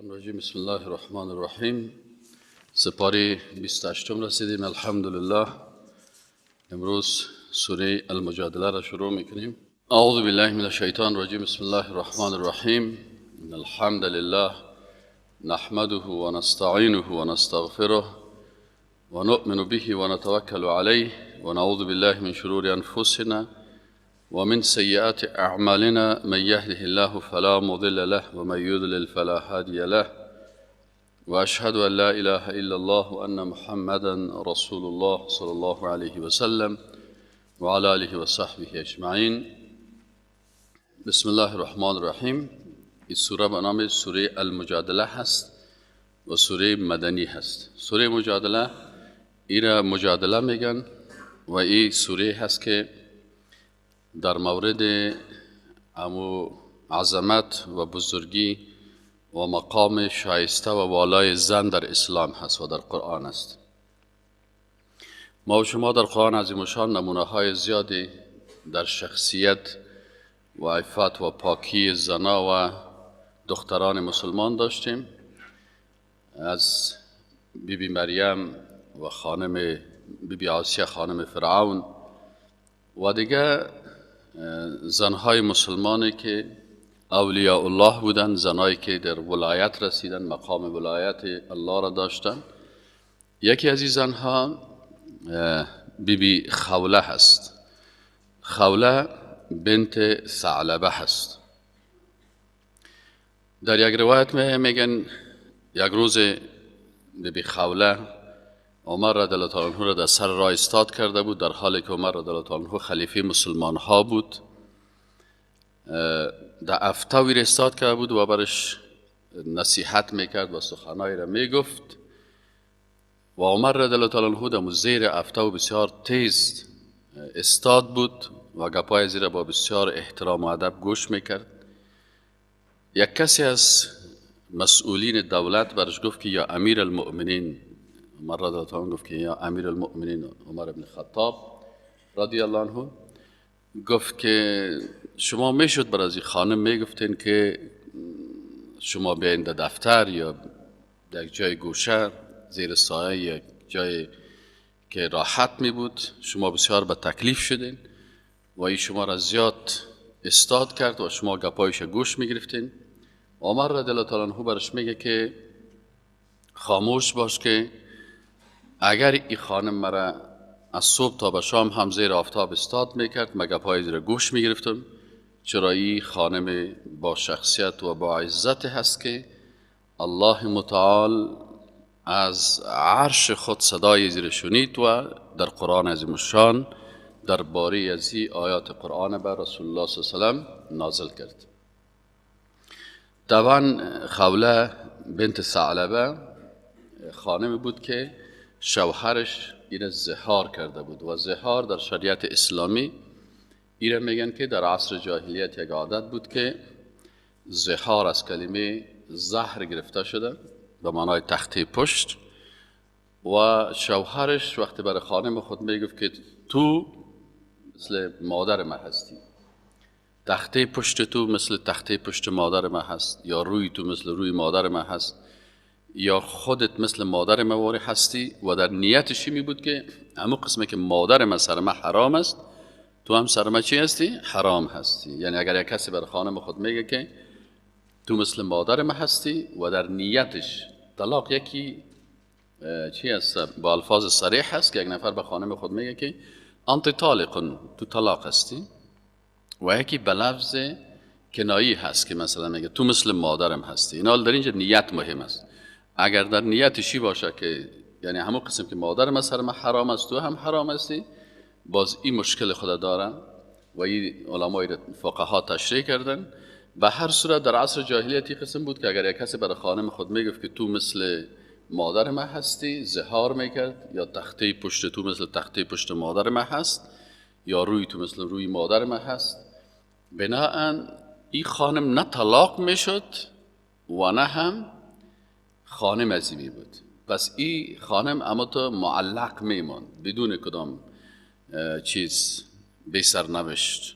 الرجیم. بسم الله الرحمن الرحیم. سپاره 28 رسیدیم الحمدلله. امروز سوره المجادله را شروع میکنیم. اعوذ بالله من الشیطان الرجیم. بسم الله الرحمن الرحیم. ان الحمد لله نحمده ونستعینه ونستغفره ونؤمن به ونتوکل علیه ونعوذ بالله من شرور انفسنا ومن سيئات أعمالنا من يهده الله فلا مضل له ومن يضلل فلا هادي له وأشهد أن لا إله إلا الله وأن محمدا رسول الله صلى الله عليه وسلم وعلى آله وصحبه أجمعين. بسم الله الرحمن الرحیم. این سوره به نام سوره المجادله هست و سوره مدنی هست. سوره مجادله ایرا مجادله میگن و این سوره هست که در مورد امو عظمت و بزرگی و مقام شایسته و والای زن در اسلام هست و در قرآن است. ما و شما در قرآن عظیم الشان نمونه های زیادی در شخصیت و عفت و پاکی زنا و دختران مسلمان داشتیم، از بی بی مریم و خانم بی بی آسیه خانم فرعون و دیگه زنهای مسلمانی که اولیاء الله بودن، زنهایی که در ولایت رسیدن، مقام ولایت الله را داشتن. یکی از این زنها بی بی خوله هست. خوله بنت ثعلبه هست. در یک روایت میگن یک روز بی بی خوله عمر رضی الله تعالی عنه را در سر راه ایستاد کرده بود، در حالی که عمر رضی الله تعالی عنه خلیفه مسلمان ها بود. در افتاوی را ایستاد کرده بود و برش نصیحت میکرد و سخنایی را میگفت و عمر رضی الله تعالی عنه در زیر افتاو بسیار تیز استاد بود و گپای زیر با بسیار احترام و ادب گوش میکرد. یک کسی از مسئولین دولت برش گفت که یا امیر المؤمنین، عمر رضی الله عنه گفت که یا امیر المؤمنین عمر بن خطاب رضی الله عنه گفت که شما میشد بر از این خانم میگفتین که شما بیاین در دفتر یا در جای گوشه زیر سایه یک جای که راحت می بود، شما بسیار به تکلیف شدین و این شما را زیاد استاد کرد و شما گپایش گوش میگرفتین. عمر رضی الله تعالی عنه برش میگه که خاموش باش که اگر این خانم مرا از صبح تا به شام هم زیر آفتاب استاد میکرد مگه پای زیر گوش میگرفتم، چرا این خانم با شخصیت و با عزت هست که الله متعال از عرش خود صدای زیر شنید و در قرآن عظیم الشان درباره از این آیات قرآن بر رسول الله صلی الله علیه و سلم نازل کرد. طبعا خوله بنت ثعلبه خانم بود که شوهرش این زهار کرده بود و زهار در شریعت اسلامی ایره میگن که در عصر جاهلیت یک عادت بود که زهار از کلمه زهر گرفته شده به معنای تخته پشت و شوهرش وقتی برای خانم خود میگفت که تو مثل مادر من هستی، تخته پشت تو مثل تخته پشت مادر من هست، یا روی تو مثل روی مادر من هست، یا خودت مثل مادر من واری هستی، و در نیتش می بود که همون قسمه که مادر من سر من حرام است تو هم سر من چی هستی؟ حرام هستی. یعنی اگر یک کسی بر خانم خود میگه که تو مثل مادر من هستی و در نیتش طلاق یکی چی هست با الفاظ صریح هست که یک نفر به خانم خود میگه که انت طالق، تو طلاق هستی، و یکی به لفظ کنایی هست که مثلا میگه تو مثل مادرم هستی. اینا در اینجا نیت مهم است. اگر در نیتشی باشه که یعنی همون قسم که مادر من سر من حرام است تو هم حرام هستی، باز این مشکل خود دارن و این علمای فقها تشریح کردن. به هر صورت در عصر جاهلیت این قسم بود که اگر یک کسی برای خانم خود میگفت که تو مثل مادر من هستی، زهار میکرد، یا تخته پشت تو مثل تخته پشت مادر من هست، یا روی تو مثل روی مادر من هست، بناهن این خانم نه طلاق میشد و نه هم خانم عظیمی بود. پس این خانم اما تو معلق میماند بدون کدام چیز بی سرنوشت.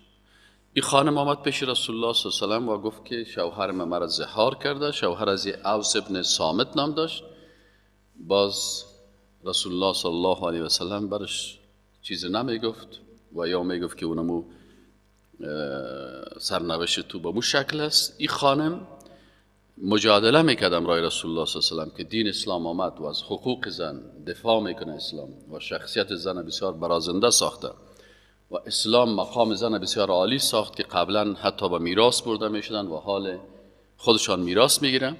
این خانم آمد پیش رسول الله صلی الله علیه و سلم و گفت که شوهر من مرا زهار کرده. شوهر از اوس ابن صامت نام داشت. باز رسول الله صلی الله علیه و سلم برش چیز نمیگفت و یا میگفت که اونمو سرنوشت تو به مو شکل است. این خانم مجادله میکردم رای رسول الله صلی الله علیه و سلم که دین اسلام آمد و از حقوق زن دفاع میکنه اسلام و شخصیت زن بسیار برازنده ساخته و اسلام مقام زن بسیار عالی ساخت که قبلا حتی به میراث برده میشدن و حال خودشان میراث میگیرن.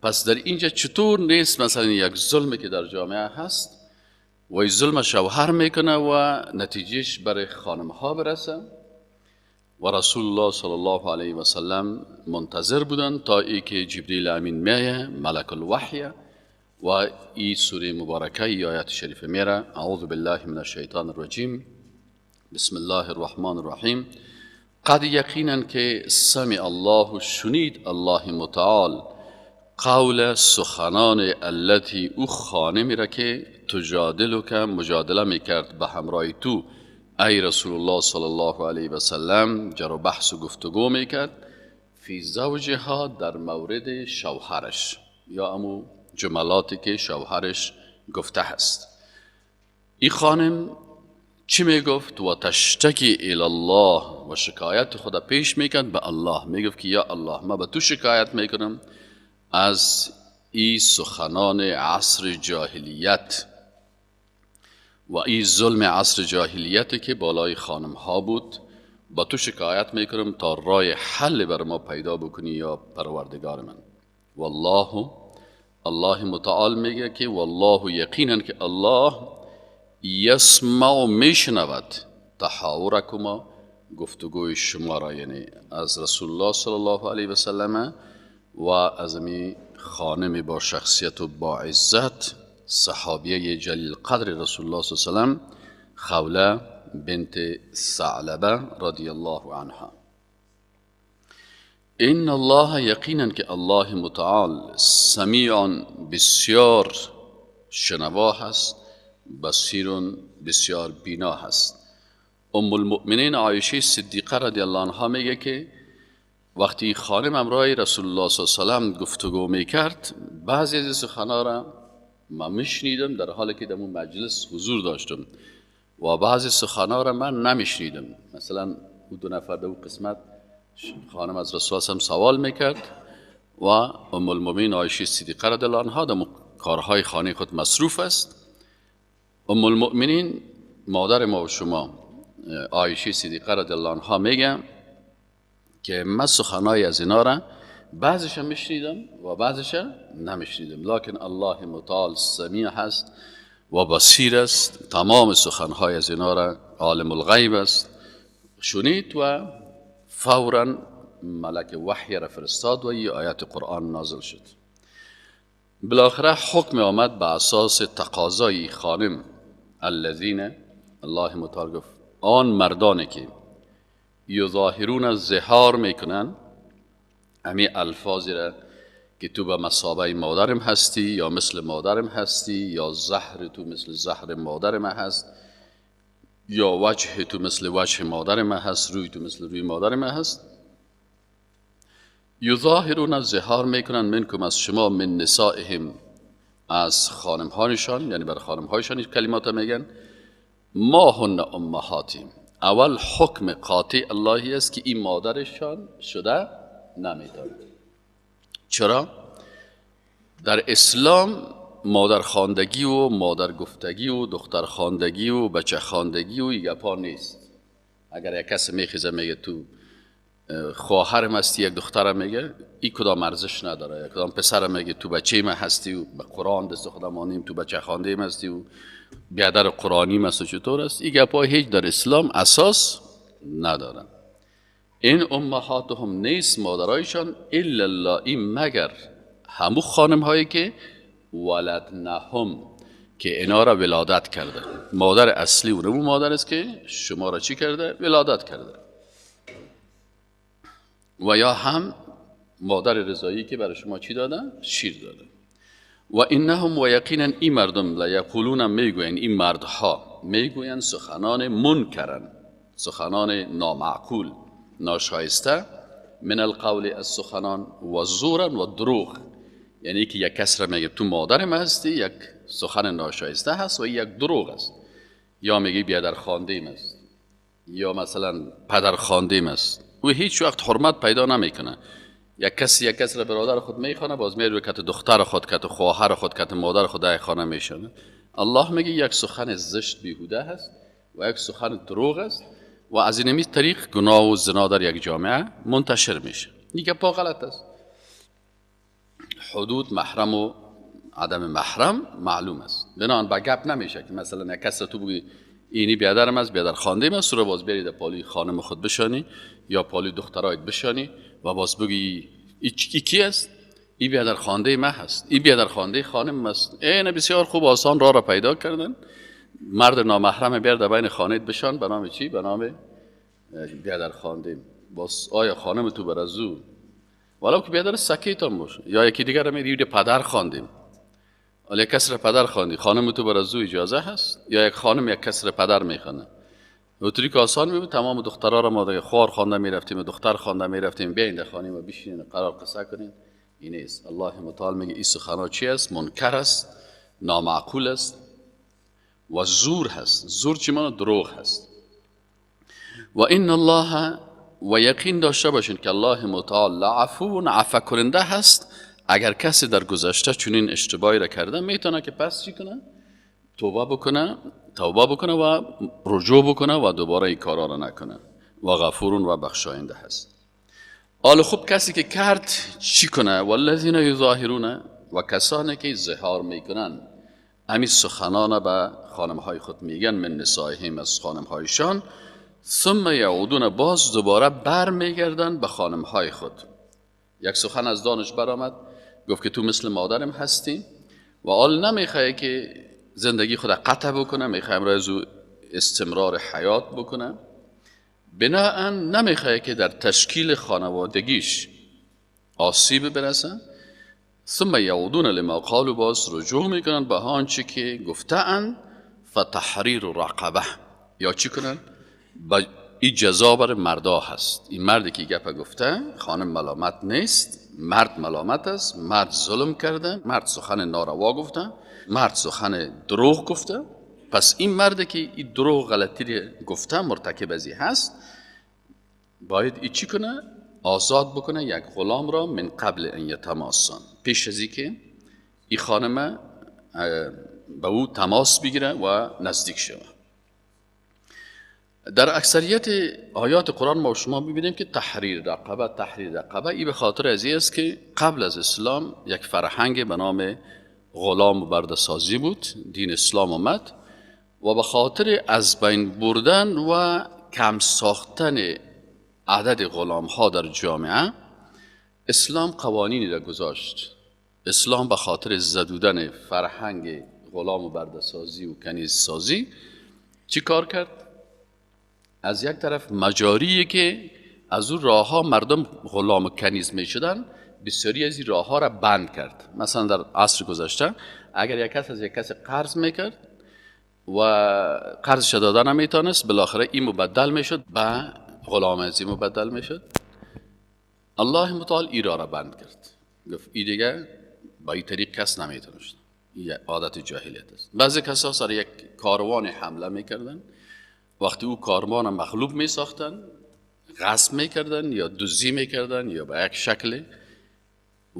پس در اینجا چطور نیست مثلا یک ظلمی که در جامعه هست و این ظلم شوهر میکنه و نتیجهش برای خانم ها برسه. و رسول الله صلی الله علیه و سلم منتظر بودن تا ای که جبریل امین میه، ملک الوحی، و ای سوره مبارکه ای آیت شریفه میره. اعوذ بالله من الشیطان الرجیم، بسم الله الرحمن الرحیم. قد یقینا که سمع الله، شنید الله متعال قول سخنان التي او خانمی را که تجادلو که مجادله میکرد به همراه تو ای رسول الله صلی الله علیه و سلم، جر و بحث و گفتگو میکرد، فی زوجها، در مورد شوهرش یا امو جملاتی که شوهرش گفته هست. این خانم چی میگفت؟ و تشتکی الی الله، و شکایت خود پیش میکرد به الله. میگفت که یا الله، من به تو شکایت میکنم از ای سخنان عصر جاهلیت و ای ظلم عصر جاهلیت که بالای خانم ها بود، با تو شکایت میکنم تا راه حل بر ما پیدا بکنی یا پروردگار من. والله، الله متعال میگه که والله یقینا که الله یسمع، میشنود، تحاورکما، گفتگوی شما را، یعنی از رسول الله صلی الله علیه و سلم و از می خانم با شخصیت و با عزت، صحابیه جلیل قدر رسول الله صلی الله علیه و سلم، خوله بنت ثعلبه رضی الله عنها. ان الله، یقینا که الله متعال سمیع، بسیار شنوا هست، بصیر، بسیار بینا هست. ام المؤمنین عایشه صدیقه رضی الله عنها میگه که وقتی خانم امرای رسول الله صلی الله علیه و سلم گفتگو میکرد، بعضی از سخنها را من میشنیدم در حالی که در اون مجلس حضور داشتم و بعضی سخنها را من نمیشنیدم. مثلا او دو نفر در اون قسمت خانم از رسول الله سوال میکرد و ام المؤمنین عایشه صدیقه رضی الله عنها در کارهای خانه خود مصروف است. ام المؤمنین مادر ما و شما عایشه صدیقه رضی الله عنها میگه که من سخنای از اینا را بعضیش میشنیدم و بعضیش نمیشنیدم، لکن الله متعال سمیع هست و بصیر است، تمام سخنهای از اینا را عالم الغیب است، شنید و فورا ملک وحی را فرستاد و یه آیت قرآن نازل شد. بالاخره حکم آمد به اساس تقاضای خانم الذین، الله متعال گفت آن مردانی که یظاهرون، ظهار میکنن، امی الفاظی را که تو به مثابه مادرم هستی یا مثل مادرم هستی یا زهر تو مثل زهر مادرم هست یا وجه تو مثل وجه مادرم هست، روی تو مثل روی مادرم هست. یظاهرون، ظهار میکنن، منکم، از شما، من نسائهم، از خانمهایشان، یعنی بر خانمهایشان این کلمات میگن. ما هن امهاتیم، اول حکم قاطع اللهی است که این مادرشان شده نمیتونه. چرا؟ در اسلام مادر خواندگی و مادر گفتگی و دختر خواندگی و بچه خواندگی و این گپا نیست. اگر یک کس میخیزه میگه تو خواهرم هستی، یک دخترم میگه، این کدام ارزش نداره. یک کدام پسرم میگه تو بچه من هستی و به قرآن دست خودم آنیم، تو بچه خوانده هستی و بیادر قرآنی هست و چطور است. این گپا هیچ در اسلام اساس نداره. این امهاتهم نیست مادرایشان، الا اللایی، مگر همو خانم هایی که ولدنهم، که اینا را ولادت کرده. مادر اصلی اونمو مادر است که شما را چی کرده؟ ولادت کرده. و یا هم مادر رضایی که برای شما چی داده؟ شیر داده. و انهم، و یقینا این مردم، لیقولون، میگوین، این مردها میگوین سخنان منکرن، سخنان نامعقول، ناشایسته، من القول از سخنان، و زورا و دروغ، یعنی که یک کس را میگه تو مادر ما هستی، یک سخن ناشایسته هست و یک دروغ است. یا میگه بیادر خواندیم است، یا مثلا پدر خواندیم است. او هیچ وقت حرمت پیدا نمیکنه. یک کسی یک کس را برادر خود میخوانه، باز میره کت دختر خود، کت خواهر خود، کت مادر خود در خانه میشونه. الله میگه یک سخن زشت بیهوده هست و یک سخن دروغ است و از این طریق گناه و زنا در یک جامعه منتشر میشه. این گپا غلط است. حدود محرم و عدم محرم معلوم است. بنابراین با گپ نمیشه که مثلا یک کس تو بگی اینی بیادرم است، بیادر خواندیم است، رو باز بیاری در پالی خانم خود بشانی یا پالی دخترایت بشانی و باز بگی ای کی است؟ ای بیادر خوانده ما هست، ای بیادر خوانده خانم است. این بسیار خوب آسان راه را پیدا کردن. مرد نامحرم بیار در بین خانه بشان، به نام چی؟ به نام بیادر خوانده. باز آیا خانم تو بر از او ولو که بیادر سکیت هم باشه، یا یکی دیگر رو میری پدر خواندیم، حالا یک کس را پدر خواندی، خانم تو بر از او اجازه هست؟ یا یک خانم یک کس را پدر میخوانه. اونطوری که آسان میبود تمام دخترها را ما دیگه خوار خوانده میرفتیم و دختر خوانده میرفتیم، بیاین در خانه و بشینین قرار قصه کنین. این نیست. الله متعال میگه این سخنها چی است؟ منکر است، نامعقول است و زور هست. زور چی معنی؟ دروغ هست. و ان الله، و یقین داشته باشین که الله متعال لعفو، عفو کننده هست. اگر کسی در گذشته چنین اشتباهی را کرده، میتونه که پس چی کنه؟ توبه بکنه، توبه بکنه و رجوع بکنه و دوباره این کارا را نکنه. و غفور و بخشاینده هست. حالا خوب کسی که کرد چی کنه؟ والذین یظاهرون، و کسانی که ظهار میکنن، همین سخنان به خانمهای خود میگن، من نسائهم، از خانمهایشان، ثم یعودون، باز دوباره بر میگردن به خانمهای خود. یک سخن از دانش برآمد، گفت که تو مثل مادرم هستی و حال نمیخوای که زندگی خود قطع بکنه، میخوای امروز او استمرار حیات بکنه، بناهن نمیخوای که در تشکیل خانوادگیش آسیب برسه. ثم یعودون لما قالوا، باز رجوع میکنن به آنچه که گفته‌اند، فتحریر رقبه، یا چی کنن؟ با این جزا بر مردا هست. این مردی که گپ گفته، خانم ملامت نیست، مرد ملامت است، مرد ظلم کرده، مرد سخن ناروا گفته، مرد سخن دروغ گفته. پس این مرد که این دروغ غلطی گفته، مرتکب ازی هست، باید ای چی کنه؟ آزاد بکنه یک غلام را، من قبل ان یتماسان، پیش از که این خانم به او تماس بگیره و نزدیک شود. در اکثریت آیات قرآن ما شما می‌بینیم که تحریر رقبه، تحریر رقبه، این به خاطر از این است که قبل از اسلام یک فرهنگ به نام غلام و برده‌سازی بود. دین اسلام آمد و به خاطر از بین بردن و کم ساختن عدد غلام ها در جامعه، اسلام قوانینی را گذاشت. اسلام به خاطر زدودن فرهنگ غلام و برده‌سازی و کنیزسازی چی کار کرد؟ از یک طرف مجاری که از اون راه ها مردم غلام و کنیز می شدن، بسیاری از این راه ها را بند کرد. مثلا در عصر گذشته اگر یک کس از یک کس قرض میکرد و قرضش داده نمیتونست، بالاخره این مبدل میشد به غلام، از این مبدل میشد. الله متعال این راه را بند کرد، گفت این دیگه با این طریق کس نمیتونست، این عادت جاهلیت است. بعضی کسا سر یک کاروان حمله میکردن، وقتی او کاروان مغلوب می ساختن، غصب میکردن یا دزدی میکردن یا به یک شکل،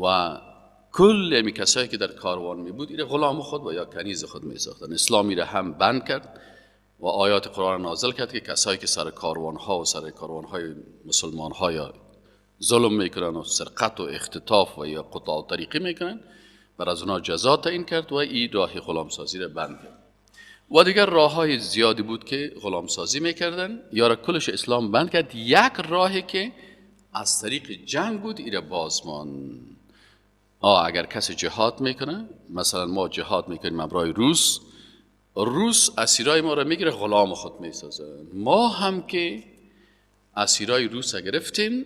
و کل می کسایی که در کاروان می بود ایره غلام خود و یا کنیز خود می ساختن. اسلام ایره هم بند کرد و آیات قرآن نازل کرد که کسایی که سر کاروان ها و سر کاروان های مسلمان ها یا ظلم میکنن و سرقت و اختطاف و یا قطاع طریقی میکنن، بر از اونا جزا تعیین کرد و این راه غلام سازی را بند کرد. و دیگر راه های زیادی بود که غلام سازی میکردن یا را کلش اسلام بند کرد. یک راهی که از طریق جنگ بود ایره بازمان. اگر کسی جهاد میکنه، مثلا ما جهاد میکنیم همراه روس، روس اسیرای ما را میگیره غلام خود میسازه. ما هم که اسیرای روس گرفتیم،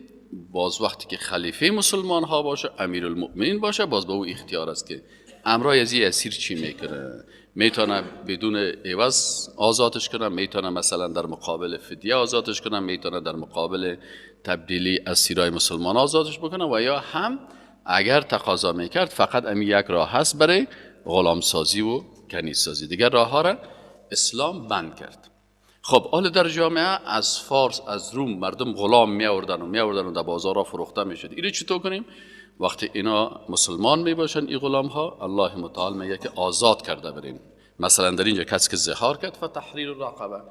باز وقتی که خلیفه مسلمان ها باشه، امیرالمؤمنین باشه، باز به او اختیار است که امرای از این اسیر چی میکنه؟ میتونه بدون عوض آزادش کنه، میتونه مثلا در مقابل فدیه آزادش کنه، میتونه در مقابل تبدیلی اسیرای مسلمان آزادش بکنه، و یا هم اگر تقاضا میکرد فقط امی یک راه هست برای غلام سازی و کنیز سازی، دیگر راه ها را اسلام بند کرد. خب حالا در جامعه از فارس، از روم مردم غلام می آوردن و می آوردن و در بازارها فروخته میشد. اینو چطور کنیم؟ وقتی اینا مسلمان می باشن این غلام ها، الله متعال میگه که آزاد کرده برین. مثلا در اینجا کسی که ظهار کرد فتحریر الرقبه،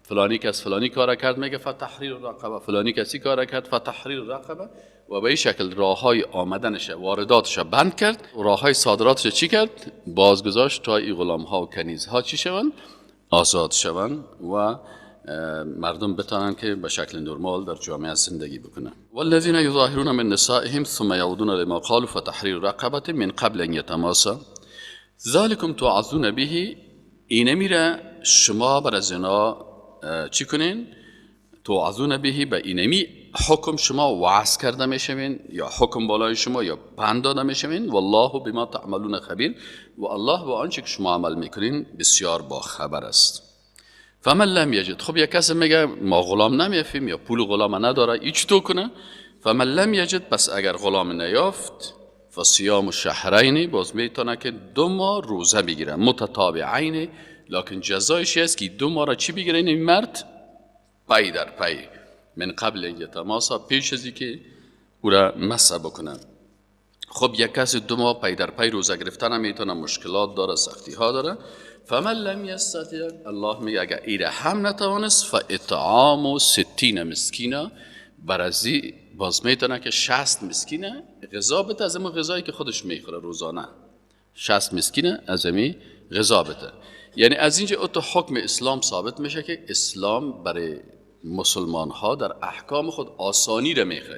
فلانی کس فلانی کار کرد میگه فتحریر الرقبه، فلانی کسی کار کرد فتحریر الرقبه، و به این شکل راههای آمدنش، وارداتش بند کرد، راههای صادراتش چی کرد؟ بازگذاشت تا این غلام ها و کنیز ها چی شوند؟ آزاد شوند و مردم بتانند که به شکل نرمال در جامعه زندگی بکنن. والذین یظاهرون من نسائهم ثم یعودون لما قالوا فتحریر رقبه من قبل ان یتماسا ذلکم توعظون به. اینه میره شما بر از اینا چی کنین؟ توعظون به، به اینمی حکم شما وعظ کرده میشوین یا حکم بالای شما یا پند داده میشوین. والله بما تعملون خبیر، و الله با آنچه که شما عمل میکنین بسیار با خبر است. فمن لم یجد، خب یک کسی میگه ما غلام نمیافیم یا پول غلام نداره، ای چطور کنه؟ فمن لم یجد، پس اگر غلام نیافت، فصیام شهرین، باز میتونه که 2 ماه روزه بگیره متتابعین، لکن جزایش است که 2 ماه را چی بگیره این مرد؟ پی در پی، من قبل یتماسا، پیش از که او را مسح بکنه. خب یک کسی 2 ماه پی در پی روزه گرفتن هم میتونه، مشکلات داره، سختی ها داره. فمن لم یستطیع، الله میگه اگر ایره هم نتوانست، فاطعام 60 مسکینا، برازی باز میتونه که 60 مسکینه غذا بده از اون غذایی که خودش میخوره روزانه، 60 مسکینه از امی غذا بده. یعنی از اینجا اتو حکم اسلام ثابت میشه که اسلام برای مسلمان ها در احکام خود آسانی را میخواه،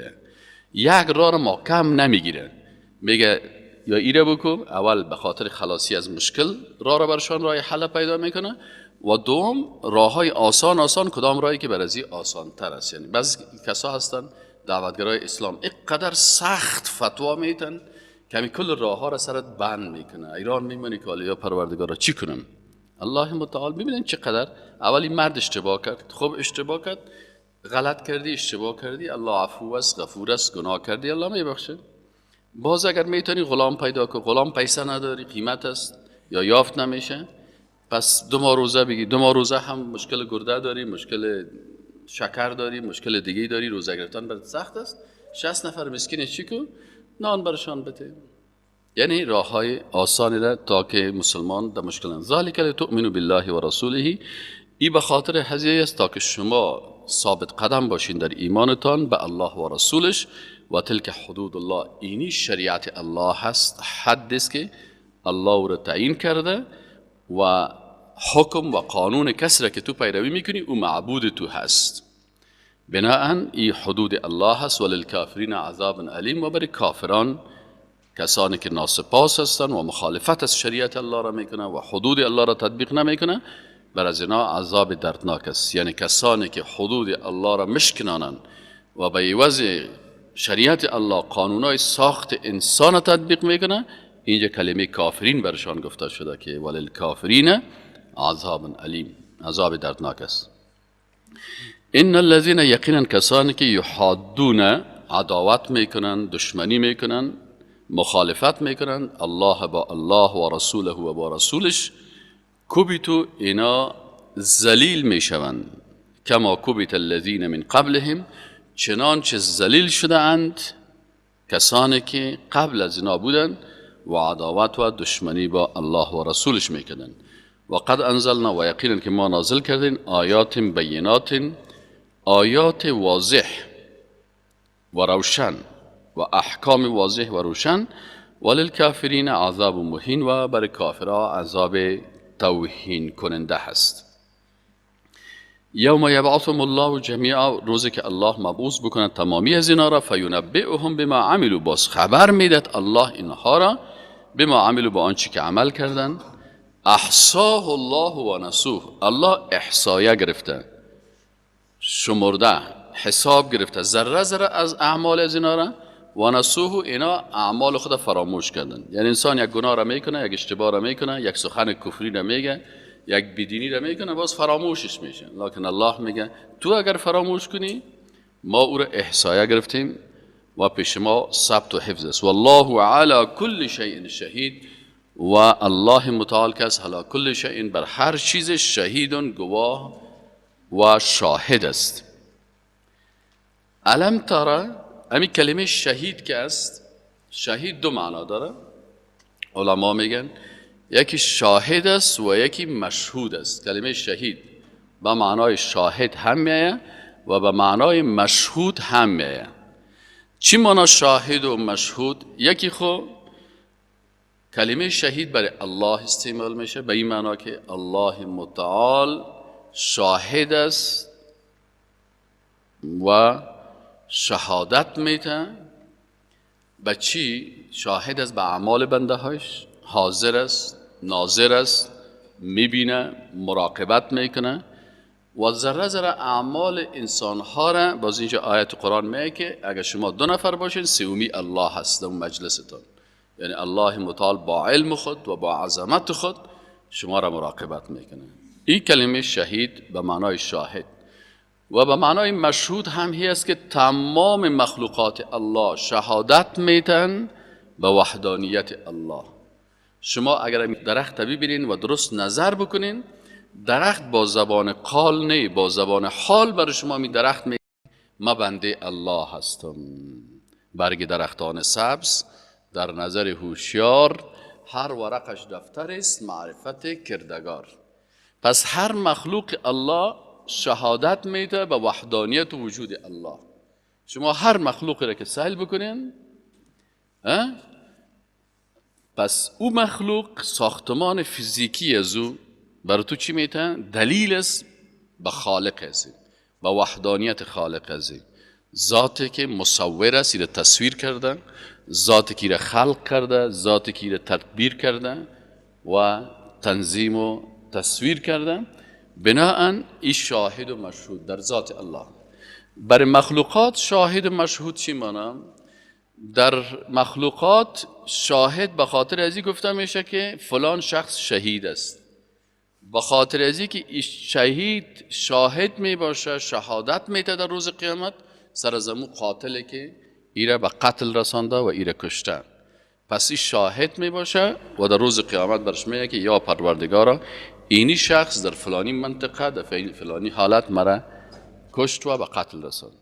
یک راه را ما کم نمیگیره، میگه یا ایره بکن اول به خاطر خلاصی از مشکل راه را برشان راه حل پیدا میکنه، و دوم راه های آسان آسان، کدام راهی که برازی آسان تر است. یعنی بعضی کسا هستن دعوتگرای اسلام اینقدر سخت فتوا میتن که کل راه ها را سرت بند میکنه، ایران میمونی که یا پروردگارا چی کنم؟ الله متعال ببینن چقدر اولی مرد اشتباه کرد، خب اشتباه کرد، غلط کردی، اشتباه کردی، الله عفو است، غفور است، گناه کردی، الله میبخشه. باز اگر میتونی غلام پیدا کن، غلام پیسه نداری، قیمت است یا یافت نمیشه، پس 2 ماه روزه بگی. 2 ماه روزه هم مشکل گرده داری، مشکل شکر داری، مشکل دیگه داری، روزه گرفتن برات سخت است، 60 نفر مسکین چی کن؟ نان برشان بده. یعنی راه های آسانی را تا که مسلمان در مشکل. ذالک لتؤمنوا بالله و رسوله، ای به خاطر هزیه است تا که شما ثابت قدم باشین در ایمانتان به الله و رسولش. و تلک حدود الله، اینی شریعت الله هست، حد است که الله را تعیین کرده و حکم و قانون کسی را که تو پیروی میکنی او معبود تو هست. بناهن ای حدود الله هست. وللکافرین عذاب علیم، و برای کافران کسانی که ناسپاس هستند و مخالفت از شریعت الله را میکنه و حدود الله را تطبیق نمیکنه، بر از اینا عذاب دردناک است. یعنی کسانی که حدود الله را مشکنانند و به عوض شریعت الله قانونای ساخت انسان تطبیق میکنه، اینجا کلمه کافرین برشان گفته شده که وللکافرین عذاب علیم، عذاب دردناک است. ان الذين یقینا کسانی که یحادون، عداوت میکنن، دشمنی میکنن، مخالفت میکنن الله با الله و رسوله و با رسولش، کبتو، اینا ذلیل میشوند. کما کبت الذین من قبلهم، چنانچه ذلیل شده اند کسانی که قبل از اینا بودند و عداوت و دشمنی با الله و رسولش میکردند. و قد انزلنا، و یقینا که ما نازل کردیم آیات بینات، آیات واضح و روشن و احکام واضح و روشن. وللکافرین عذاب مهین، و بر کافرها عذاب توهین کننده هست. یوم یبعثهم الله جمیعا، روزی که الله مبعوث بکنه تمامی از اینا را، فینبئهم بما عملوا، باز خبر میداد الله اینها را، بما عملوا، با آنچه که عمل کردن. احصاه الله و نسوه، الله احصایه گرفته، شمرده، حساب گرفته ذره ذره از اعمال از اینا را، و نسوه، اینا اعمال خود فراموش کردن. یعنی انسان یک گناه را میکنه، یک اشتباه را میکنه، یک سخن کفری را میگه، یک بیدینی را میکنه، باز فراموشش میشه. لکن الله میگه تو اگر فراموش کنی ما او را احصایه گرفتیم و پیش ما ثبت و حفظ است. والله علی کل شیء شهید، و الله متعال که است علی کل شیء، بر هر چیز شهید، گواه و شاهد است. الم ترى، امی کلمه شهید که است، شهید دو معنا داره. علما میگن یکی شاهد است و یکی مشهود است. کلمه شهید به معنای شاهد هم میایه و به معنای مشهود هم میایه. چی معنا شاهد و مشهود؟ یکی خو کلمه شهید برای الله استعمال میشه به این معنا که الله متعال شاهد است و شهادت میته. به چی؟ شاهد است به اعمال بنده هاش، حاضر است، ناظر است، میبینه، مراقبت میکنه و ذره ذره اعمال انسان ها را. باز اینجا آیت قرآن میگه که اگر شما دو نفر باشین سومی الله هست در مجلستان. یعنی الله متعال با علم خود و با عظمت خود شما را مراقبت میکنه. این کلمه شهید به معنای شاهد و به معنای مشهود هم هی است که تمام مخلوقات الله شهادت میتن به وحدانیت الله. شما اگر درخت ببینین و درست نظر بکنین، درخت با زبان قال نه، با زبان حال برای شما می درخت می ما بنده الله هستم. برگ درختان سبز در نظر هوشیار، هر ورقش دفتر است معرفت کردگار. پس هر مخلوق الله شهادت میده به وحدانیت و وجود الله. شما هر مخلوقی را که سهل بکنین، پس او مخلوق ساختمان فیزیکی از او برای تو چی میته؟ دلیل است به خالق ازی، به وحدانیت خالق ازی، ذاتی که مصور است، ایره تصویر کرده، ذاتی که ایره خلق کرده، ذاتی که ایره تدبیر کرده و تنظیم و تصویر کرده. بناهن ای شاهد و مشهود در ذات الله. برای مخلوقات شاهد و مشهود چی مانا؟ در مخلوقات شاهد به خاطر ازی گفته میشه که فلان شخص شهید است، به خاطر ازی که شهید شاهد می باشه، شهادت میده در روز قیامت سر از امو قاتلی که ایره به قتل رسانده و ایره کشته. پس این شاهد می باشه و در روز قیامت برش میگه که یا پروردگارا اینی شخص در فلانی منطقه در فلانی حالت مرا کشت و به قتل رساند.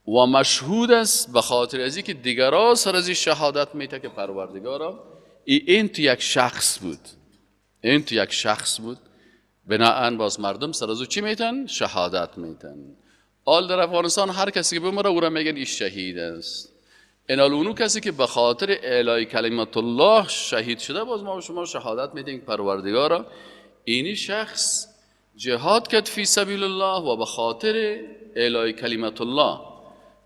و مشهود است به خاطر ازی که دیگرا سر از شهادت میته که پروردگارا این تو یک شخص بود، این تو یک شخص بود. بناهن باز مردم سر از او چی میتن؟ شهادت میتن. حال در افغانستان هر کسی که بمره او را میگن این شهید است. اینال اونو کسی که به خاطر اعلای کلمت الله شهید شده، باز ما شما شهادت میدیم پروردگارا اینی شخص جهاد کرد فی سبیل الله و به خاطر اعلای کلمت الله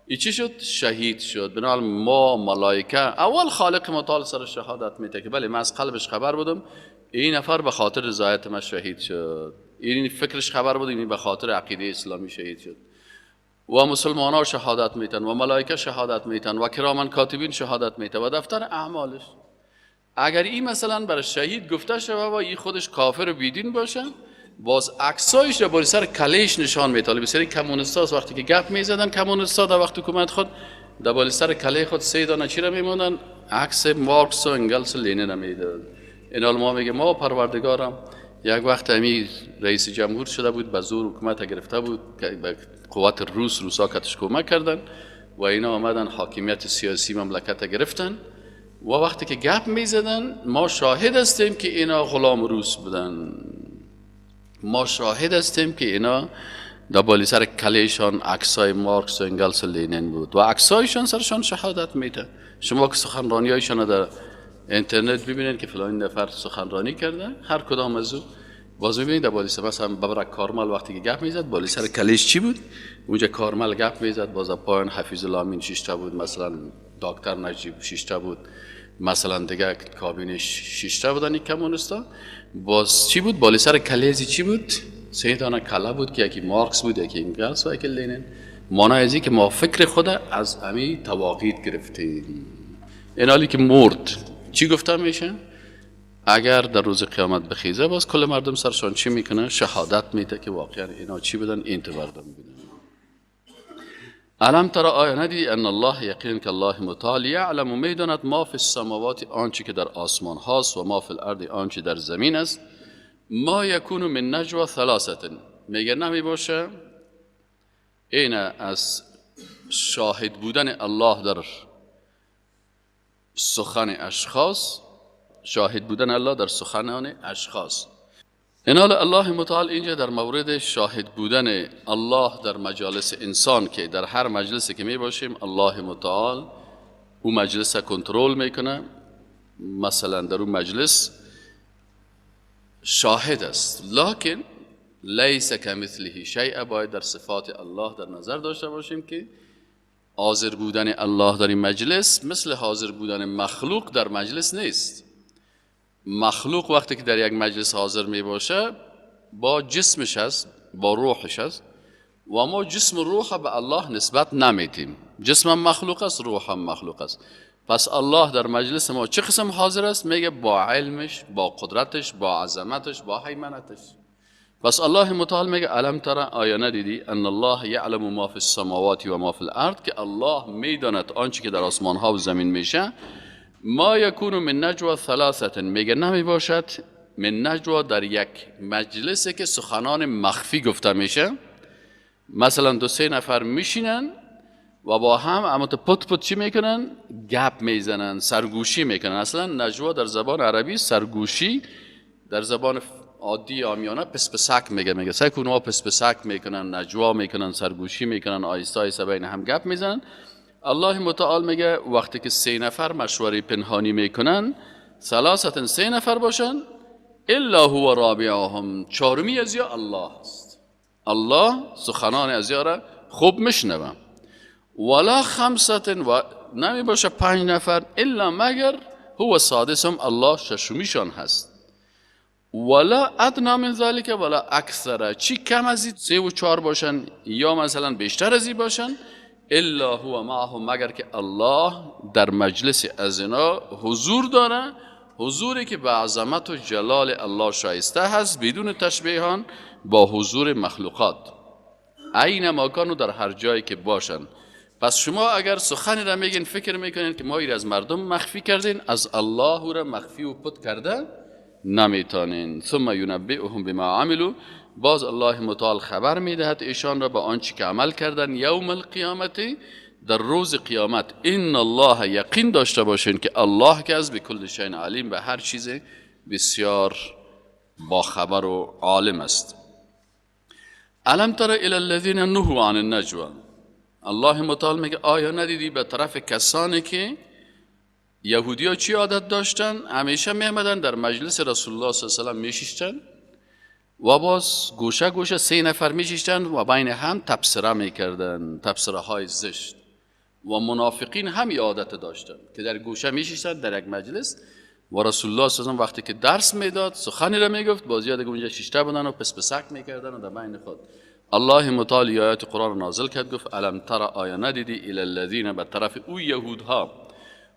ای چی شد؟ شهید شد. بنابراین ما ملائکه اول خالق متعال سر شهادت میده که بله من از قلبش خبر بودم این نفر به خاطر رضایت من شهید شد، این فکرش خبر بود این به خاطر عقیده اسلامی شهید شد. و مسلمان ها شهادت میتن و ملائکه شهادت میتن و کرامن کاتبین شهادت میتن و دفتر اعمالش. اگر این مثلا برای شهید گفته شوه و این خودش کافر و بیدین باشه، باز عکسایش را بالای سر کلیش نشان میده. بسیاری کمونیستا وقتی که گپ میزدن، کمونیستا در وقت حکومت خود در بالای سر کله خود سه دانه چی را میموندن؟ عکس مارکس و انگلس و لنین را میدادن. این ما میگه ما پروردگارم یک وقت امی رئیس جمهور شده بود، به زور حکومت گرفته بود، به قوت روس، روسا کتش کمک کردن و اینا آمدن حاکمیت سیاسی مملکت گرفتن و وقتی که گپ میزدن ما شاهد هستیم که اینا غلام روس بودن، ما شاهد هستیم که اینا در بالای سر کلیشان عکسای مارکس و انگلس و لنین بود و عکسایشان سرشان شهادت میده. شما که سخنرانیایشان در اینترنت ببینید که فلان نفر سخنرانی کرده، هر کدام از او باز میبینید در بالای سر، مثلا ببرک کارمل وقتی که گپ میزد بالای سر کلیش چی بود؟ اونجا کارمل گپ میزد، باز پایان حفیظ الله امین شیشته بود، مثلا دکتر نجیب شیشته بود، مثلا دیگه کابینه شیشته بودن این کمونیستا. باز چی بود؟ بالای سر کلیزی چی بود؟ سه دانه کله بود که یکی مارکس بود، یکی انگلس و یکی لنین. معنی از که ما فکر خود از امی تواقید گرفتیم. این حالی که مرد چی گفته میشه؟ اگر در روز قیامت بخیزه باز کل مردم سرشان چی میکنه؟ شهادت میده که واقعا اینا چی بدن؟ این تو مردم بدن. الم ترى آیا ندیدی ان الله یقین که الله متعال یعلم میداند ما فی السماوات آنچه که در آسمان هاست و ما فی الارض آنچه در زمین است. ما یکون من نجوا ثلاثه، میگه نمی باشه این از شاهد بودن الله در سخن اشخاص، شاهد بودن الله در سخنان اشخاص. اینال الله متعال اینجا در مورد شاهد بودن الله در مجالس انسان که در هر مجلسی که می باشیم الله متعال او مجلس کنترل میکنه. مثلا در اون مجلس شاهد است، لکن لیس کمثله شیء. باید در صفات الله در نظر داشته باشیم که حاضر بودن الله در این مجلس مثل حاضر بودن مخلوق در مجلس نیست. مخلوق وقتی که در یک مجلس حاضر می باشه با جسمش است، با روحش است، و ما جسم و روح به الله نسبت نمیتیم. جسم هم مخلوق است، روح هم مخلوق است. پس الله در مجلس ما چه قسم حاضر است؟ میگه با علمش، با قدرتش، با عظمتش، با هیمنتش. پس الله متعال میگه الم ترى آیا ندیدی ان الله یعلم ما فی السماوات و ما فی الارض، که الله میداند آنچه که در آسمان ها و زمین میشه. ما یکون من نجوا ثلاثه، میگه نمی باشد من نجوا در یک مجلسی که سخنان مخفی گفته میشه. مثلا دو سه نفر میشینن و با هم اما تو پت پت چی میکنن؟ گپ میزنن، سرگوشی میکنن. اصلا نجوا در زبان عربی سرگوشی، در زبان عادی عامیانه پس پسک میگه. میگه سعی کن اونا پس پسک میکنن، نجوا میکنن، سرگوشی میکنن، آیسته آیسته بین هم گپ میزنن. الله متعال میگه وقتی که سه نفر مشوره پنهانی میکنن، ثلاثه سه نفر باشن، الا هو رابعهم، چهارمی از یا الله است. الله سخنان از یا را خوب میشنوه. ولا خمسه و نمی باشه پنج نفر، الا مگر هو سادسهم، الله ششمیشان هست. ولا ادنا من ذلك ولا اکثر، چی کم از سه و چهار باشن یا مثلا بیشتر از این باشن، الا هو معهم، مگر که الله در مجلس از اینا حضور داره، حضوری که به عظمت و جلال الله شایسته هست بدون تشبیهان با حضور مخلوقات. اینما کانوا، در هر جایی که باشن. پس شما اگر سخنی را میگین فکر میکنین که ما ایر از مردم مخفی کردین، از الله را مخفی و پت کرده نمیتونین. ثم ینبئهم بما عملوا، باز الله متعال خبر میدهد ایشان را به آنچه که عمل کردن، یوم القیامت، در روز قیامت. ان الله، یقین داشته باشین که الله که از بکل شیء علیم، به هر چیز بسیار با خبر و عالم است. الم تر الی الذین نهوا عن النجوا، الله متعال میگه آیا ندیدی به طرف کسانی که یهودی ها چی عادت داشتن؟ همیشه میامدن در مجلس رسول الله صلی الله علیه و سلم میشیشتن و باز گوشه گوشه سه نفر میشیشتن و بین هم تبصره میکردن، تبصره های زشت. و منافقین هم عادت داشتن که در گوشه میشیشتن در یک مجلس و رسول الله صلی الله علیه و سلم وقتی که درس میداد سخنی را میگفت، باز یاد اونجا شیشته بودن و پس پسک میکردن و در بین خود. الله متعال آیات قرآن نازل کرد، گفت الم تر آیا ندیدی الی الذین، به طرف او یهودها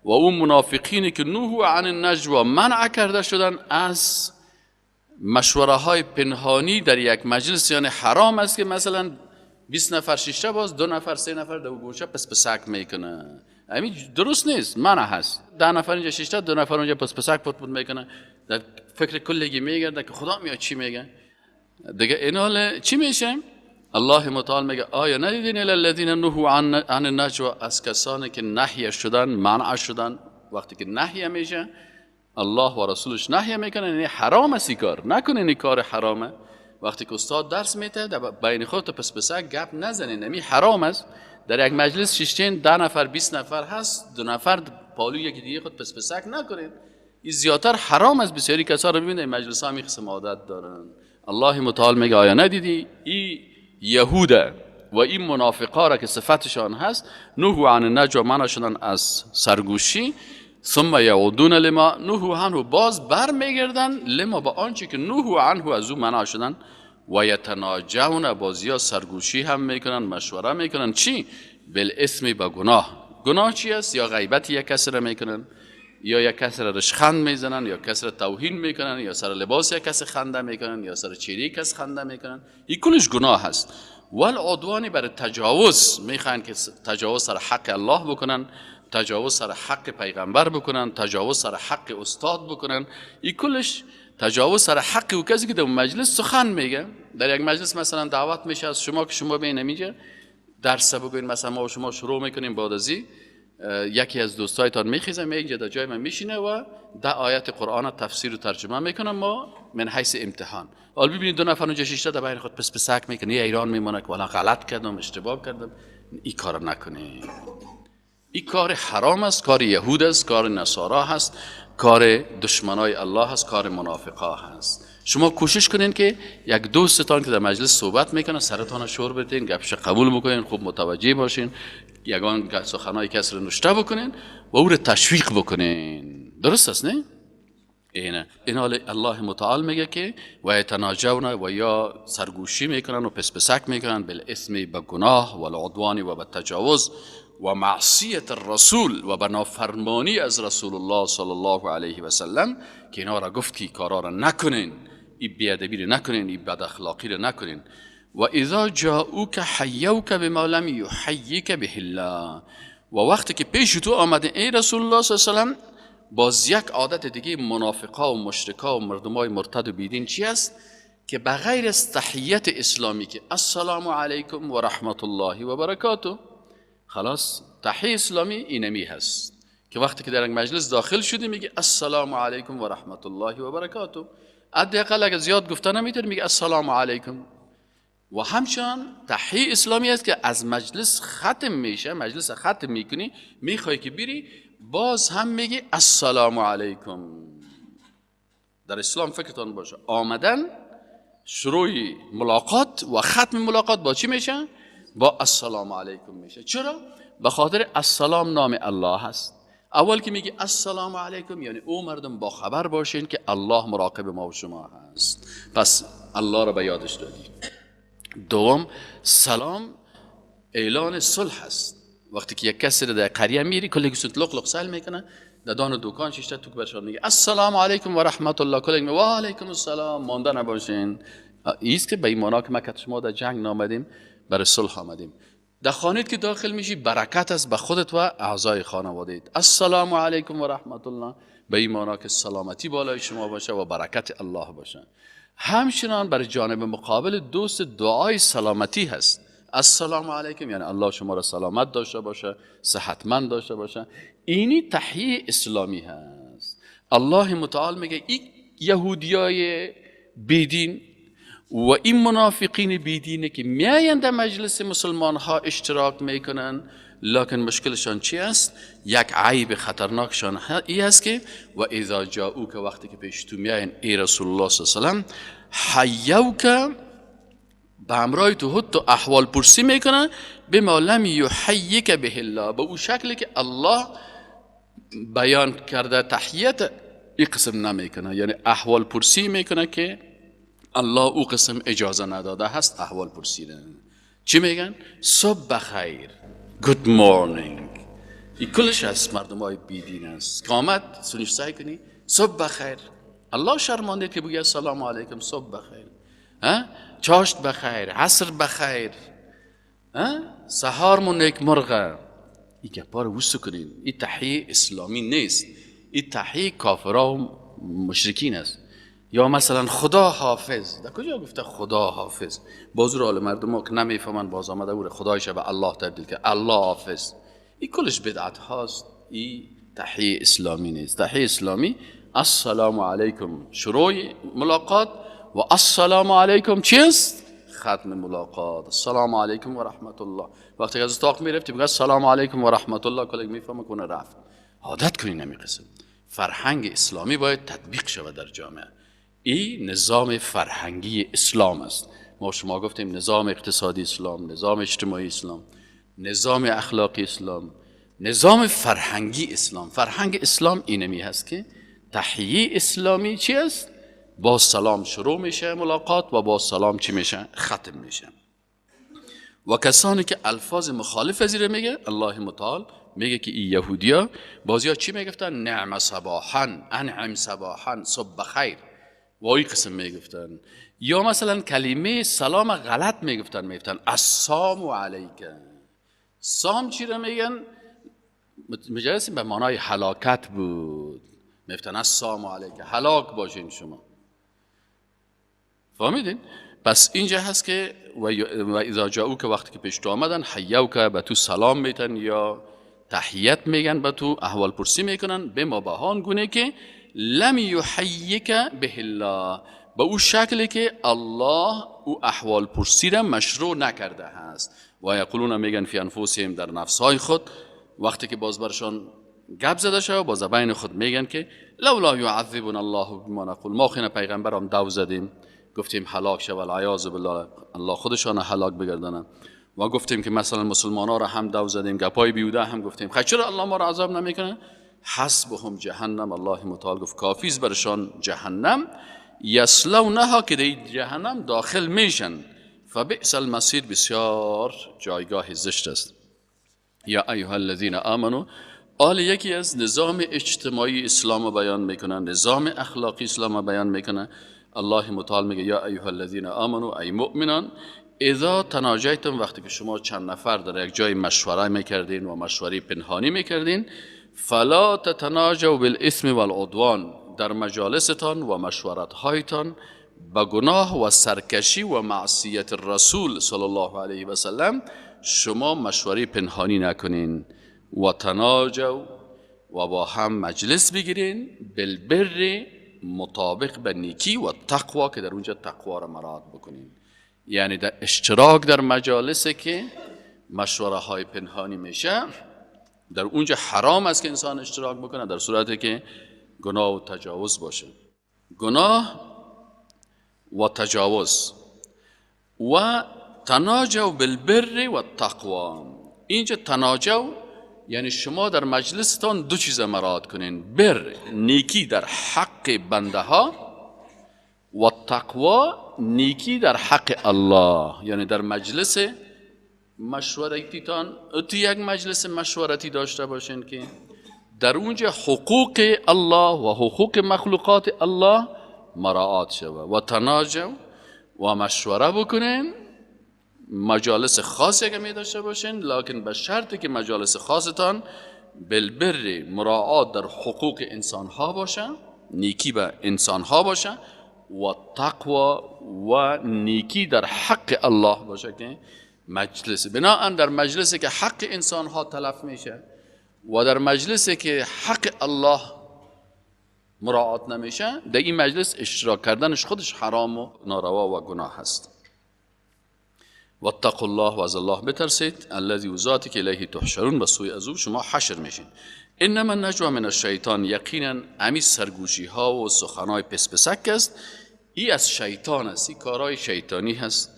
و او منافقینی که نهوا عن النجوا، منع کرده شدن از مشوره های پنهانی در یک مجلس. یعنی حرام است که مثلا 20 نفر شیشته باز دو نفر سه نفر در گوشه پس پسک میکنه، همین درست نیست، منع هست. 10 نفر اینجا شیشته، دو نفر اونجا پس پسک پت پت میکنه، در فکر کلگی میگرده که خدا میاد چی میگه دیگه. این حال چی میشه؟ الله متعال میگه آیا ندیدین الی الذین نهوا عن النجوا، از کسانی که نهی شدن، منع شدن. وقتی که نهی میشه الله و رسولش نهی میکنن، یعنی حرام است این کار، نکنین این کار حرامه. وقتی که استاد درس میده در بین خود پس پسک گپ نزنین، یعنی حرام است. در یک مجلس شیشتین 10 نفر 20 نفر هست، دو نفر پالو یکی دیگه خود پس پسک نکنین، این زیادتر حرام است. بسیاری کسا رو ببینید مجلس ها می قسم عادت دارن. الله متعال میگه آیا ندیدی این یهوده و این منافقا را که صفتشان هست، نهوا عن النجوا، منع شدن از سرگوشی، ثم یعودون لما نهوا عنه، باز بر میگردن لما، با آنچه که نهوا عنه، از او منع شدن و یتناجون، بازیا سرگوشی هم میکنن، مشوره میکنن. چی؟ بالاسم، به گناه. گناه چی است؟ یا غیبت یک کس را میکنن، یا یک کس را رشخند میزنن، یا کس را توهین میکنن، یا سر لباس یک کس خنده میکنن، یا سر چهره کس خنده میکنن. این کلش گناه هست. والعدوان، بر تجاوز میخوان که تجاوز سر حق الله بکنن، تجاوز سر حق پیغمبر بکنن، تجاوز سر حق استاد بکنن. این کلش تجاوز سر حق او کسی که در مجلس سخن میگه. در یک مجلس مثلا دعوت میشه از شما که شما بین اینجا درس بگوین، مثلا ما و شما شروع میکنیم، بعد از یکی از دوستایتان میخیزه میگه در جای من میشینه و 10 آیت قرآن تفسیر و ترجمه میکنم ما من حیث امتحان. حالا ببینید دو نفر اونجا شیشته در بین خود پس پسک میکنه، یه ایران میمونه که والا غلط کردم، اشتباه کردم. این کار نکنید، این کار حرام است، کار یهود است، کار نصارا هست، کار دشمنای الله هست، کار منافقا هست. شما کوشش کنین که یک دوستتان که در مجلس صحبت میکنه سرتان شور بدین، گپش قبول بکنین، خوب متوجه باشین، یگان سخنای کس رو نشته بکنین و او رو تشویق بکنین. درست است نه؟ اینه این حال الله متعال میگه که و یتناجون، و یا سرگوشی میکنن و پس پسک میکنن، بالاسم، به گناه، و العدوان، و به تجاوز، و معصیت الرسول، و به نافرمانی از رسول الله صلی الله علیه و سلم، که اینا را گفت که کارا را نکنین، این بیادبی را نکنین، این بد اخلاقی را نکنین. و اذا جاءوک حیوک بما لم یحیک به الله، و وقتی که پیش تو آمده ای رسول الله صلی الله علیه و سلم، باز یک عادت دیگه منافقا و مشرکا و مردمای مرتد و بیدین چی است؟ که بغیر از تحیت اسلامی که السلام علیکم و رحمت الله و برکاته، خلاص تحیه اسلامی اینمی هست که وقتی که در یک مجلس داخل شدی میگه السلام علیکم و رحمت الله و برکاته. حداقل اگه زیاد گفته نمیتونی میگه السلام علیکم. و همچنان تحیه اسلامی است که از مجلس ختم میشه، مجلس ختم میکنی، میخوای که بری، باز هم میگی السلام علیکم. در اسلام فکرتان باشه آمدن، شروع ملاقات و ختم ملاقات با چی میشه؟ با السلام علیکم میشه. چرا؟ به خاطر السلام نام الله هست. اول که میگی السلام علیکم یعنی او مردم با خبر باشین که الله مراقب ما و شما هست، پس الله را به یادش دادی. دوم، سلام اعلان صلح هست. وقتی که یک کسی رو در قریه میری کلی گسوت لق لق سل میکنه، در دان دکان شیشته تو برشان میگه السلام علیکم و رحمت الله، کلی میگه و علیکم السلام، مانده نباشین. ایست که به ایمانا که مکت شما در جنگ نامدیم، برای صلح آمدیم. در خانه که داخل میشی برکت است به خودت و اعضای خانواده‌ات. السلام علیکم و رحمت الله، به ایمانا که سلامتی بالای شما باشه و برکت الله باشه. همچنان برای جانب مقابل دوست دعای سلامتی هست. السلام علیکم یعنی الله شما را سلامت داشته باشه، صحتمند داشته باشه. اینی تحیه اسلامی هست. الله متعال میگه این یهودیای بیدین و این منافقین بیدینه که میاین در مجلس مسلمان ها اشتراک میکنن، لکن مشکلشان چی است؟ یک عیب خطرناکشان ای است که و اذا جاءوک، وقتی که پیش تو میاین ای رسول الله صلی الله علیه و سلم، حیوک، به همراه تو حتی احوال پرسی میکنن، بما لم یحیک به الله، به او شکلی که الله بیان کرده تحیت این قسم نمیکنه، یعنی احوال پرسی میکنه که الله او قسم اجازه نداده هست احوال پرسی. چی میگن؟ صبح بخیر، good morning. این کلش از مردم های بیدین است. قامت سنیش سعی کنی صبح بخیر، الله شرمانده که بگه السلام علیکم، صبح بخیر، چاشت بخیر، عصر بخیر، سهارمون نیک مرغه. این گپا رو وسو کنین. این تحیه اسلامی نیست، این تحیه کافرا و مشرکین است. یا مثلا خدا حافظ، در کجا گفته خدا حافظ؟ باز رو حال مردم ها که نمیفهمن باز آمده او خدایش به الله تبدیل کرد، الله حافظ. این کلش بدعت هاست، این تحیه اسلامی نیست. تحیه اسلامی السلام علیکم شروع ملاقات و السلام علیکم چیست؟ ختم ملاقات. السلام علیکم و رحمت الله. وقتی که از اتاق میرفتی بگه السلام علیکم و رحمت الله، کلک میفهمه کنه رفت. عادت کنی نمی قسم. فرهنگ اسلامی باید تطبیق شود در جامعه. این نظام فرهنگی اسلام است. ما شما گفتیم نظام اقتصادی اسلام، نظام اجتماعی اسلام، نظام اخلاقی اسلام، نظام فرهنگی اسلام. فرهنگ اسلام اینمی هست که تحیه اسلامی چی است؟ با سلام شروع میشه ملاقات و با سلام چی میشه؟ ختم میشه. و کسانی که الفاظ مخالف از میگه، الله متعال میگه که این یهودیا بازیا چی میگفتن؟ نعم صباحا، انعم صباحا، صبح خیر، و این قسم میگفتن. یا مثلا کلمه سلام غلط میگفتن، میگفتن السلام علیک. سام چی رو میگن؟ مجلس به معنای هلاکت بود، میگفتن السلام علیک، هلاک باشین شما. فهمیدین؟ پس اینجا هست که و اذا جاءوک، که وقتی که پیش تو آمدن، حیوک، به تو سلام میتن یا تحیت میگن، به تو احوال پرسی میکنن، به ما بهان گونه که لم یحیک به الله، به او شکلی که الله او احوال پرسی را مشروع نکرده هست. و یقولون، میگن فی انفسهم، در نفسهای خود، وقتی که باز برشان گپ زده شد، با زبان خود میگن که لولا یعذبنا الله بما نقول، ما خینه پیغمبرام دو زدیم، گفتیم هلاک شو، العیاذ بالله، الله خودشان هلاک بگردانه، و گفتیم که مثلا مسلمان ها را هم دو زدیم، گپای بیوده هم گفتیم، خب چرا الله ما را عذاب نمیکنه؟ حسبهم جهنم، الله متعال گفت کافیز برشان جهنم، یصلونها، که در جهنم داخل میشن، فبئس المصیر، بسیار جایگاه زشت است. یا ایها الذین آمنو، آل یکی از نظام اجتماعی اسلام بیان میکنه، نظام اخلاقی اسلام بیان میکنه. الله متعال میگه یا ایها الذین آمنو، ای مؤمنان، اذا تناجیتم، وقتی که شما چند نفر در یک جای مشوره میکردین و مشوره پنهانی میکردین، فلا تتناجوا بالإثم والعدوان، در مجالستان و مشورتهایتان به گناه و سرکشی و معصیت رسول صلی الله علیه و سلم شما مشوره پنهانی نکنین. و تناجوا، و با هم مجلس بگیرین، بالبر، مطابق به نیکی، و تقوا، که در اونجا تقوا را مراعات بکنین. یعنی در اشتراک در مجالس که مشوره های پنهانی میشه، در اونجا حرام است که انسان اشتراک بکنه، در صورتی که گناه و تجاوز باشه. گناه و تجاوز. و تناجوا بالبر و تقوا، اینجا تناجوا یعنی شما در مجلستان دو چیز مراعات کنین: بر، نیکی در حق بنده ها، و تقوا، نیکی در حق الله. یعنی در مجلس مشورتیتان تو یک مجلس مشورتی داشته باشین که در اونجا حقوق الله و حقوق مخلوقات الله مراعات شود. و تناجوا، و مشوره بکنین، مجالس خاصی که می داشته باشین، لکن به شرطی که مجالس خاصتان بالبر، مراعات در حقوق انسان ها باشه، نیکی به انسان ها باشه، و تقوا و نیکی در حق الله باشه. که مجلس بناهن در مجلسی که حق انسان ها تلف میشه و در مجلسی که حق الله مراعات نمیشه، در این مجلس اشتراک کردنش خودش حرام و ناروا و گناه هست. واتقوا الله، و از الله بترسید، الذی، ذاتی که الیه تحشرون، به سوی از او شما حشر میشین. انما النجوی من الشیطان، یقینا امی سرگوشی ها و سخنای پس پسک است، ای از شیطان است، ای کارهای شیطانی هست.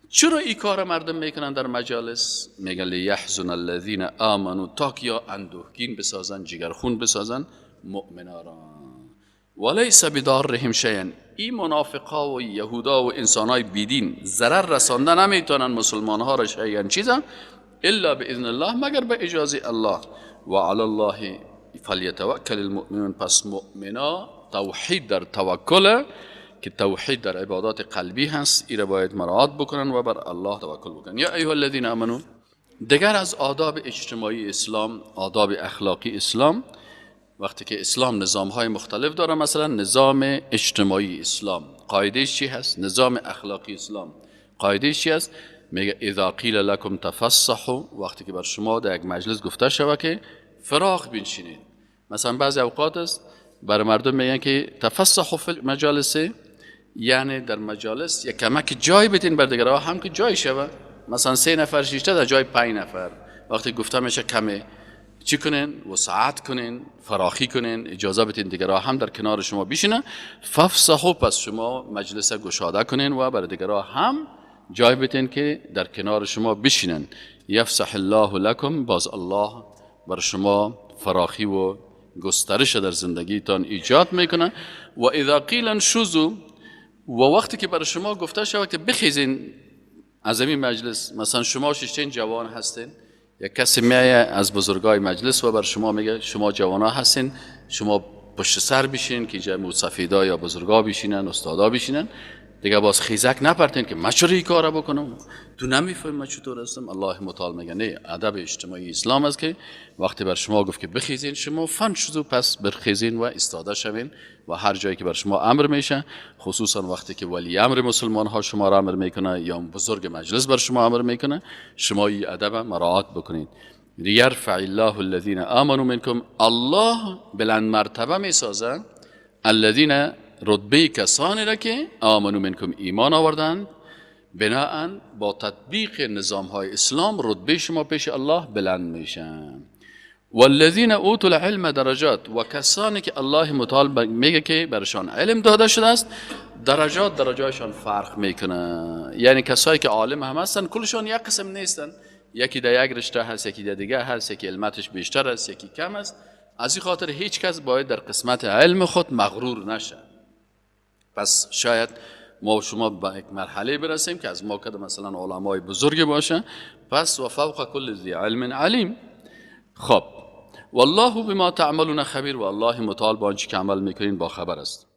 چرا ای کار مردم میکنن در مجالس؟ میگن لیحزن الذین آمنوا، تا که یا اندوهگین بسازن، جگرخون بسازن مؤمنا را. ولیس بضارهم شیئا، این منافقا و یهودا و انسانای بیدین ضرر رسانده نمیتونن مسلمان ها را شیئا، چیزا، الا باذن الله، مگر به اجازه الله. و علی الله فلیتوکل المؤمنون، پس مؤمنا توحید در توکل، که توحید در عبادات قلبی هست، ای را باید مراعات بکنن و بر الله توکل بکنن. یا ایها الذین آمنو، دیگر از آداب اجتماعی اسلام، آداب اخلاقی اسلام، وقتی که اسلام نظام های مختلف داره، مثلا نظام اجتماعی اسلام قاعده چی هست؟ نظام اخلاقی اسلام قاعده چی هست؟ میگه اذا قیل لکم تفسحوا، وقتی که بر شما در یک مجلس گفته شود که فراغ بنشینید. مثلا بعضی اوقات است بر مردم میگن که تفسحوا فی المجالس، یعنی در مجالس یک کمک جای بدین بر دیگرها هم که جای شوه. مثلا 3 نفر شیشته در جای 5 نفر، وقتی گفته میشه کمه چی کنین؟ وسعت کنین، فراخی کنین، اجازه بدین دیگرها هم در کنار شما بشینن. فافسحوا، پس شما مجلس گشاده کنین و بر دیگرها هم جای بدین که در کنار شما بشینن. یفسح الله لکم، باز الله بر شما فراخی و گسترش در زندگیتان ایجاد میکنه. و اذا قیل انشزوا، و وقتی که برای شما گفته شود که بخیزین از این مجلس، مثلا شما ششتین جوان هستین، یک کسی میایه از بزرگای مجلس و بر شما میگه شما جوانا هستین، شما پشت سر بشین که جای موسفیدا یا بزرگا بشینن، استادا بشینن، دیگه باز خیزک نپرتین که من چرا این کارا بکنم، تو نمیفهمی من چطور هستم. الله متعال میگه نه، ادب اجتماعی اسلام است که وقتی بر شما گفت که بخیزین، شما فن شدو پس برخیزین و ایستاده شوین و هر جایی که بر شما امر میشه، خصوصا وقتی که ولی امر مسلمان ها شما را امر میکنه یا بزرگ مجلس بر شما امر میکنه، شما این ادب مراعات بکنید. یرفع الله الذین آمنوا منکم، الله بلند مرتبه میسازه الذین رتبه کسانی را که آمنو منکم ایمان آوردند، بناءً با تطبیق نظام های اسلام رتبه شما پیش الله بلند میشن. والذین اوتوا العلم درجات، و کسانی که الله متعال میگه که برشان علم داده شده است، درجات درجایشان فرق میکنه. یعنی کسایی که عالم هم هستن کلشان یک قسم نیستن، یکی در یک رشته هست، یکی در دیگه هست، یکی علمتش بیشتر است، یکی کم است. از این خاطر هیچ کس باید در قسمت علم خود مغرور نشه. پس شاید ما و شما به یک مرحله برسیم که از ما که مثلا علمای بزرگ باشه، پس و فوق کل ذی علم علیم. خب والله بما تعملون خبیر، و الله متعال با آنچه که عمل میکنین با خبر است.